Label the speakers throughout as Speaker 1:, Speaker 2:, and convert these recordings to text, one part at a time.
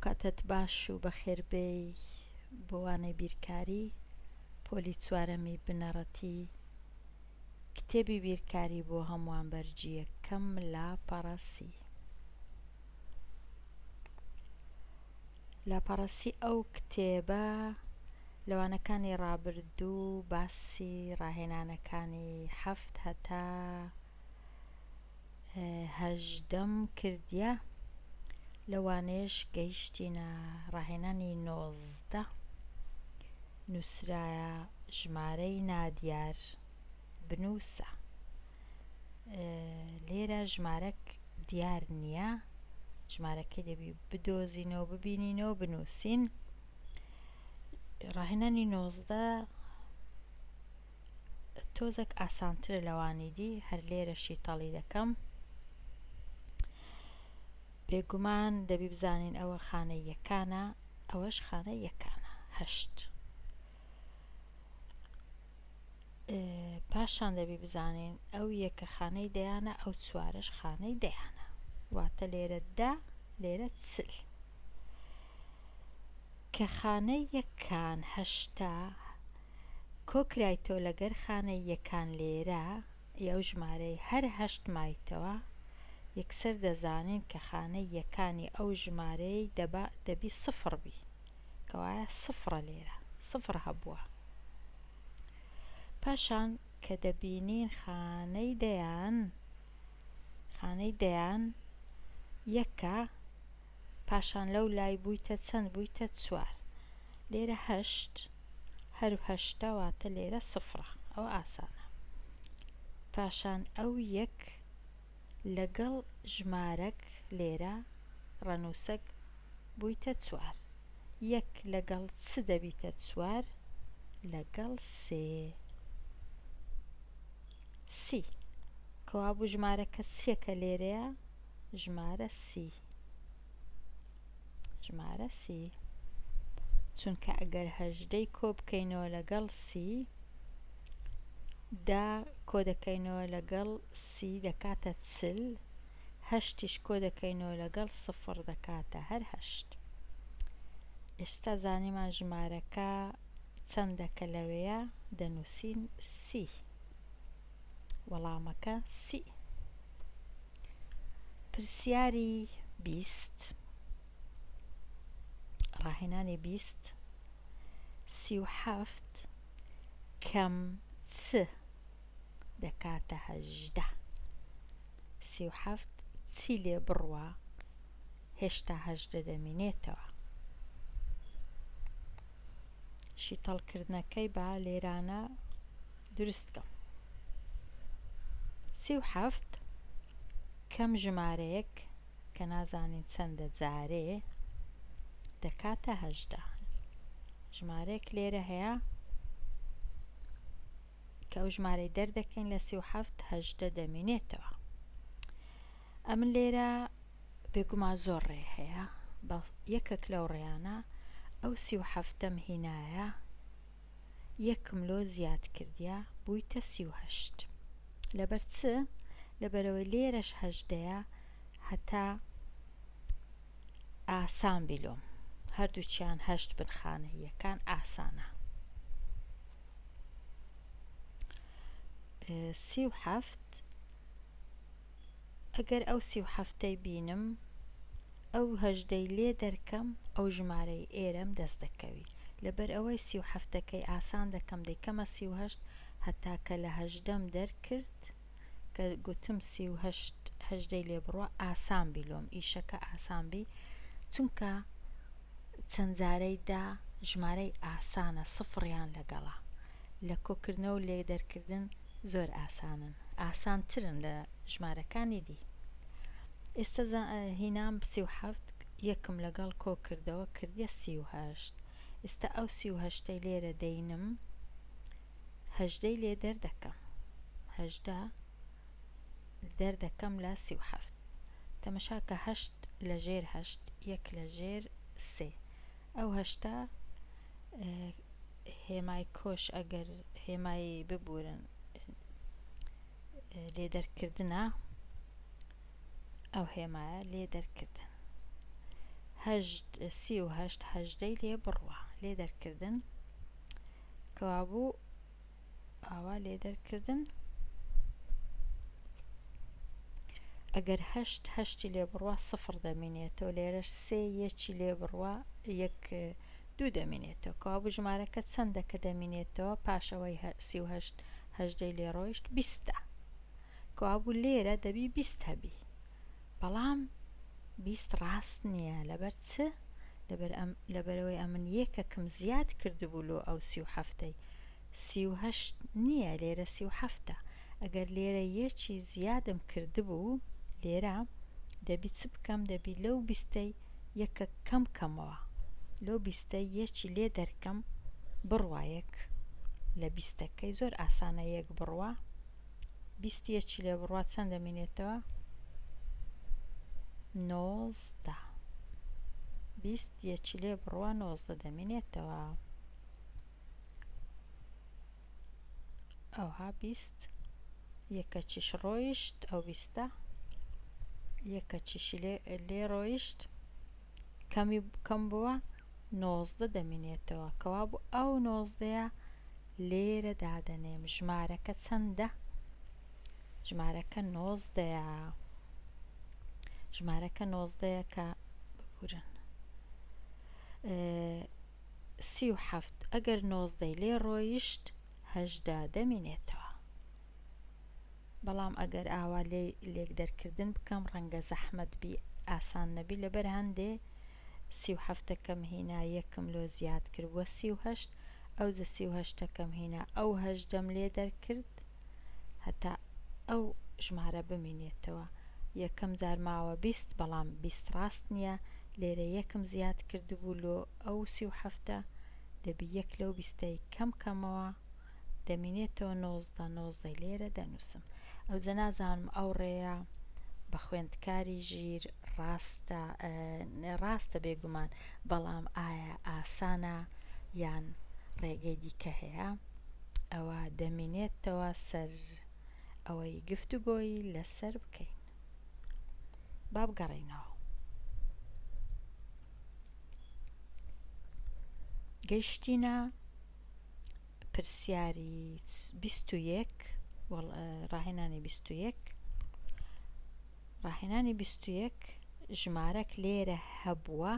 Speaker 1: کاتت باش و بەخێربێی بۆ وانەی بیرکاری پۆلی چوارەمی بنەڕەتی کتێبی بیرکاری بۆ هەمووان بەرگی یەکەم لاپەڕە سی. لاپەڕە سی ئەو کتێبە لە وانەکانی ڕابردوو باسی ڕاهێنانەکانی حەفت هەتا هەژدەم کردیە لەوانەیەش گەیشتینە ڕاهێنانی 19 نووسرایە ژمارەی نادیار بنووسە لێرە ژمارەک دیار نییە ژمارەکەی دەبی بدۆزینەوە ببینینەوە بنووسین ڕاهێنانی 19 تۆزەک ئاسانترە لەوانی دی هەر لێرە شیتەڵی دەکەم بێگومان دەبی بزانین ئەوە خانە یەکانە ئەوەش خانە یەکانە هەشت پاشان دەبی بزانین ئەو یەکە خانەی دەیانە ئەو چوارەش خانەی دەیانە واتە لێرە دە لێرە چل کە خانەی یەکان هەشتا کۆکرایتەوە لەگەر خانەی یەکان لێرە ی ئەو ژمارەی هەر هەشت مایتەوە یەکسەر دەزانین کە خانەی یەکانی ئەو ژمارەیەی دەبا دەبی سفڕ بی کەوایە سفڕە لێرە سفڕ هەبووە پاشان کە دەبینین خانەی دەیان خانەی دەیان یەکە پاشان لەو لای بوویتە چەند بوویتە چوار لێرە هەشت هەر هەشتە واتە لێرە سفرە ئەوە ئاسانە پاشان ئەو یەک لەگەڵ ژمارەک لێرە ڕەنووسەک بوویتە چوار یەک لەگەڵ چ دەبیتە چوار لەگەڵ سێ سی کەوابوو ژمارەکە چییە کە لێرەیە ژمارە سی ژمارە سی چونکە ئەگەر هەژدەی کۆ بکەینەوە لەگەڵ سی دا کۆ دەکەینەوە لەگەڵ سی دەکاتە چل هەشتیش کۆ دەکەینەوە لەگەڵ سفڕ دەکاتە هەر هەشت ئێستا زانیمان ژمارەکە چەندە کە لەوێیە دەنووسین سی وەڵامەکە سی. پرسیاری 20 ڕاهێنانی 20 37 کەم چ دەکاتە هەژدە 37 چی لێ بڕوا هێشتا هەژدە دەمینێتەوە شیتەڵکردنەکەی با لێرانە دروست کەم. 37 کەم ژمارەیەک کە نازانین چەندە جارێ دەکاتە هەژدە. ژمارەیەک لێرە هەیە کە ئەو ژمارەی دەردەکەین لە 37 هەژدە دەمینێتەوە. ئەمن لێرە بێگومان زۆر ڕێ هەیە بە یەکەک لەو ڕێیانە ئەو سی و حەفتەم هینایە یەکم لۆ زیاد کردیە بوویتە 38 لەبەر چ لەبەرەوەی لێرەش هەژدەیە هەتا ئاسان بی لۆم هەردووکیان هەشت بن خانەییەکان ئاسانە 37 ئەگەر ئەو سی و حەفتەی بینم ئەو هەژدەی لێ دەرکەم ئەو ژمارەی ئێرەم دەست دەکەوی لەبەر ئەوەی سی و حەفتەکەی ئاسان دەکەم دەیکەمە 38 هەتا کە لە هەژدەم دەرکرد کە گوتم 38 هەژدەی لێ بڕوا ئاسان بی لۆم ئیشەکە ئاسان بی چونکە چەند جارەی دا ژمارەی ئاسانە سفڕیان لەگەڵە لە کۆکردنەوە و لێدەرکردن زۆر ئاسانن ئاسانترن لە ژمارەکانی دی ئێستا هینام 37 یەکم لەگەڵ کۆ کردەوە کردیە 38 ئێستا ئەو 38ەی لێرە دەینم هەژدەی لێ دەردەکەم هەژدە دەردەکەم لە 37 تەمەشا کە هەشت لە ژێر هەشت یەک لە ژێر سێ ئەو هەشتا هێمای کۆش ئەگەر هێمای ببورن لێ دەرکردنە ئەو هێمایە لێ دەرکردن. هەشت 38 هەژدەی لێ بڕوا لێ دەرکردن کەوابوو ئاوا لێ دەرکردن ئەگەر هەشت هەشتی لێ بڕوا سفر دەمینێتەوە لێرەش سێ یەکی لێ بڕوا یەک دوو دەمینێتەوە کەوابوو ژمارەکە چەندە کە دەمینێتەوە پاش ئەوەی 38 هەژدەی لێ ڕۆیشت بیستە کەوابوو لێرە دەبی 20 هەبی بەڵام 20 ڕاست نییە لەبەر چ لەبەر ئەم لەبەرەوەی ئەمن یەکەکم زیاد کردبوو لۆ ئەو سی و حەفتەی 38 نییە لێرە 37ە ئەگەر لێرە یەکی زیادم کردبوو لێرە دەبی چ بکەم دەبی لەو بیستەی یەکە کەم کەمەوە لەو بیستەی یەکی لێ دەرکەم بڕوا یەک لە بیستەکەی زۆر ئاسانە یەک بڕوا 20 یەکی لێ بڕوا چەند دەمینێتەوە 19 20 یەکی لێ بڕوا 19 دەمینێتەوە ئەوها 20 یەکەکیش ڕۆیشت ئەو بیستە یەکەکیشی لێ لێ ڕۆیشت کەمی کەم بووە 19 دەمینێتەوە کەوابوو ئەو نۆزدەیە لێرە دادەنێم ژمارەکە چەندە ژمارەکە نۆزدەیە ژمارەکە نۆزدەیە کە ببورن 37 ئەگەر نۆزدەی لێ ڕۆیشت 18 دەمینێتەوە بەڵام ئەگەر ئاوا لێی لێکدەرکردن بکەم ڕەنگە زەحمەت بی ئاسان نەبی لەبەر هەندێ 37ەکەم هینا یەکم لۆ زیاد کرد بووە 38 ئەوجە 38ەکەم هینا ئەو هەژدەم لێ دەرکرد هەتا ئەو ژمارە بمینێتەوە یەکەم جار ماوە 20 بەڵام 20 ڕاست نییە لێرە یەکم زیاد کردبوو لۆ ئەو 37ە دەبی یەک لەو بیستەی کەم کەمەوە دەمینێتەوە 19 نۆزدەی لێرە دەنووسم ئەوجە نازانم ئەو ڕێیە بە خوێندکاری ژیر ڕاستە ڕاستە بێگومان بەڵام ئایا ئاسانە یان ڕێگەی دیکە هەیە ئەوە دەمینێتەوە سەر ئەوەی گفتوگۆی لەسەر بکەین با بگەڕێینەوە گەیشتینە پرسیاری 21 ڕاهێنانی 21 ڕاهێنانی 21 ژمارەک لێرە هەبووە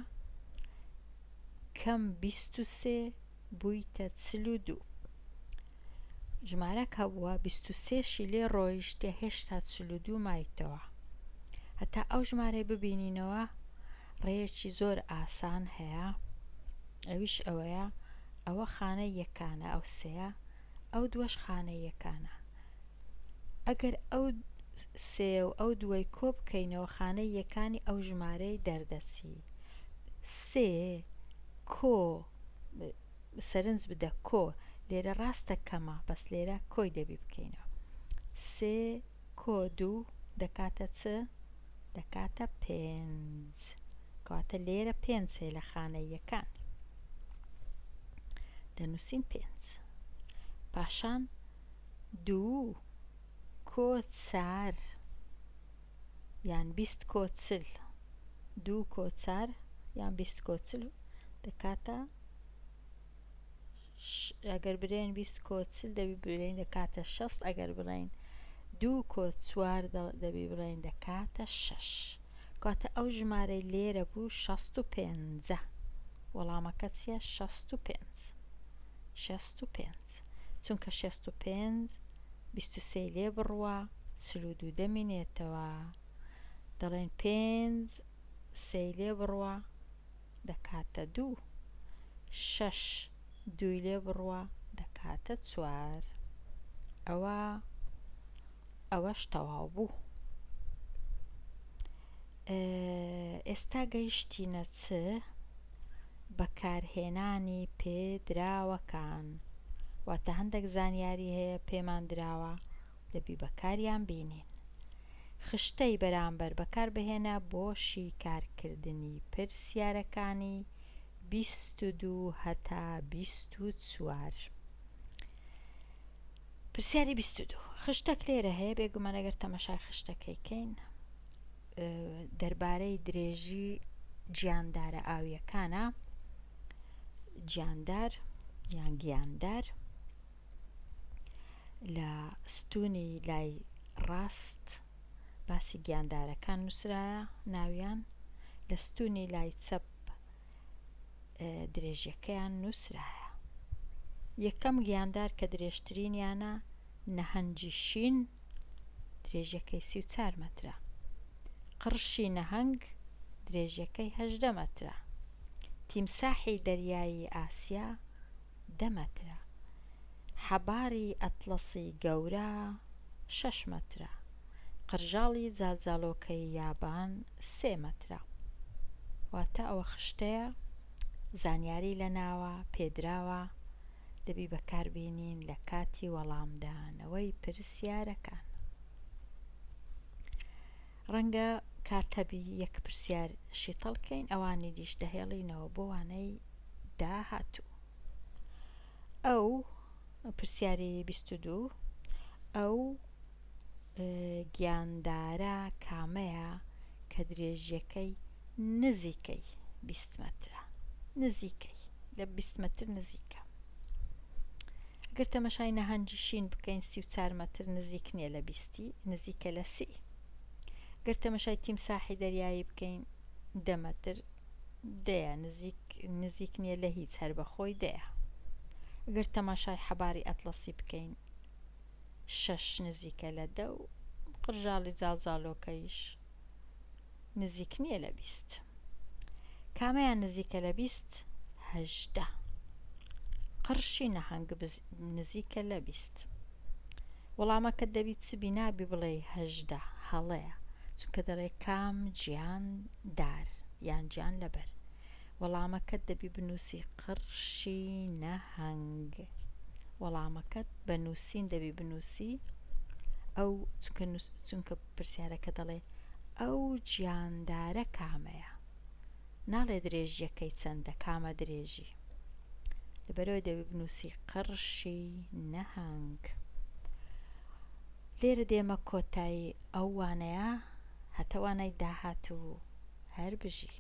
Speaker 1: کەم 23 بوویتە 42 ژمارەک هەبووە 23 شی لێ ڕۆیشتە هێشتا 42 مایتەوە هەتا ئەو ژمارەی ببینینەوە ڕێیەکی زۆر ئاسان هەیە ئەویش ئەوەیە ئەوە خانەی یەکانە ئەو سێیە ئەو دووەش خانەی یەکانە ئەگەر ئەو سێ و ئەو دووەی کۆ بکەینەوە خانەی یەکانی ئەو ژمارەی دەردەچی سێ کۆ سەرنج بدە کۆ لێرە ڕاستە کەمە بەس لێرە کۆی دەبی بکەینەوە سێ کۆ دوو دەکاتە چ دەکاتە پێنج کەواتە لێرە پێنج هەیە لە خانەی یەکان دەنووسین پێنج پاشان دوو کۆ چار یان 20 کۆ چل دوو کۆ چار یان 20 کۆ چل دەکاتە ئەگەر برێن 20 کۆ چل دەبی برێن دەکاتە 60 ئەگەر بڵێن دوو کۆ چوار دەبی بڵێن دەکاتە شەش کاتە ئەو ژمارەی لێرە بوو 65 وەڵامەکە چییە 65 65 چونکە 65 23 لێ بڕوە 42 دەمینێتەوە دەڵێن پێنج سێی لێ بڕوە دەکاتە دوو شەش دووی لێ بڕوا دەکاتە چوار ئەوە ئەوەش تەواو بوو ئێستا گەیشتینە چ بەکارهێنانی پێدراوەکان واتە هەندێک زانیاری هەیە پێمان دراوە دەبی بەکاریان بینین. خشتەی بەرامبەر بەکاربهێنە بۆ شیکارکردنی پرسیارەکانی 22 هەتا 24. پرسیاری 22 خشتەک لێرە هەیە بێگومان ئەگەر تەمەشای خشتەکەی کەین دەربارەی درێژی. گیاندارە ئاوییەکانە، گیاندار یان گیاندار لە ستوونی لای ڕاست باسی گیاندارەکان نووسرایە ناویان، لە ستوونی لای چەپ درێژیەکەیان نووسرایە. یەکەم گیاندار کە درێژترینیانە نەهەنگی شین درێژیەکەی 34 مەترە. قڕشی نەهەنگ درێژیەکەی 18 مەترە. تیمساحی دەریایی ئاسیا دە مەترە. حەباری ئەتڵەسی گەورە شەش مەترە. قرژاڵی جالجالۆکەی یابان سێ مەترە. واتە ئەوە خشتەیە زانیاری لەناوە پێدراوە دەبی بەکاربینین لە کاتی وەڵامدانەوەی پرسیارەکان. ڕەنگە کات هەبی یەک پرسیار شیتەڵ کەین ئەوانی دیش دەهێڵینەوە بۆ وانەی داهاتوو. ئەو پرسیاری 22 ئەو گیاندارە کامەیە کە درێژیەکەی نزیکەی 20 مەترە نزیکەی لە 20 مەتر نزیکە گەر تەمەشای نەهەنگی شین بکەین 34 مەتر نزیک نییە لە بیستی نزیکە لە سی گەر تەمەشای تیمساحی دەریایی بکەین دە مەتر دەیە نزیک نزیک نییە لە هیچ هەر بە خۆی دەیە گەر تەماشای حەباری ئەتڵەسی بکەین شەش نزیکە لە دە و قرژاڵی جاڵجاڵۆکەیش نزیک نییە لە 20 کامەیان نزیکە لە 20 18 قڕشی نەهەنگ نزیکە لە 20 وەڵامەکەت دەبی چ بی نابی بڵێی 18 هەڵەیە چونکە دەڵێ کام گیان دار یان گیان لەبەر وەڵامەکەت دەبی بنووسی قڕشی نەهەنگ وەڵامەکەت بە نووسین دەبی بنووسی ئەو چونکە چونکە پرسیارەکە دەڵێ ئەو گیاندارە کامەیە ناڵێ درێژیەکەی چەندە کامە درێژی لەبەرەوەی دەبی بنووسی قڕشی نەهەنگ لێرە دێمە کۆتایی ئەو وانەیە هەتە وانەی داهاتوو هەر بژی.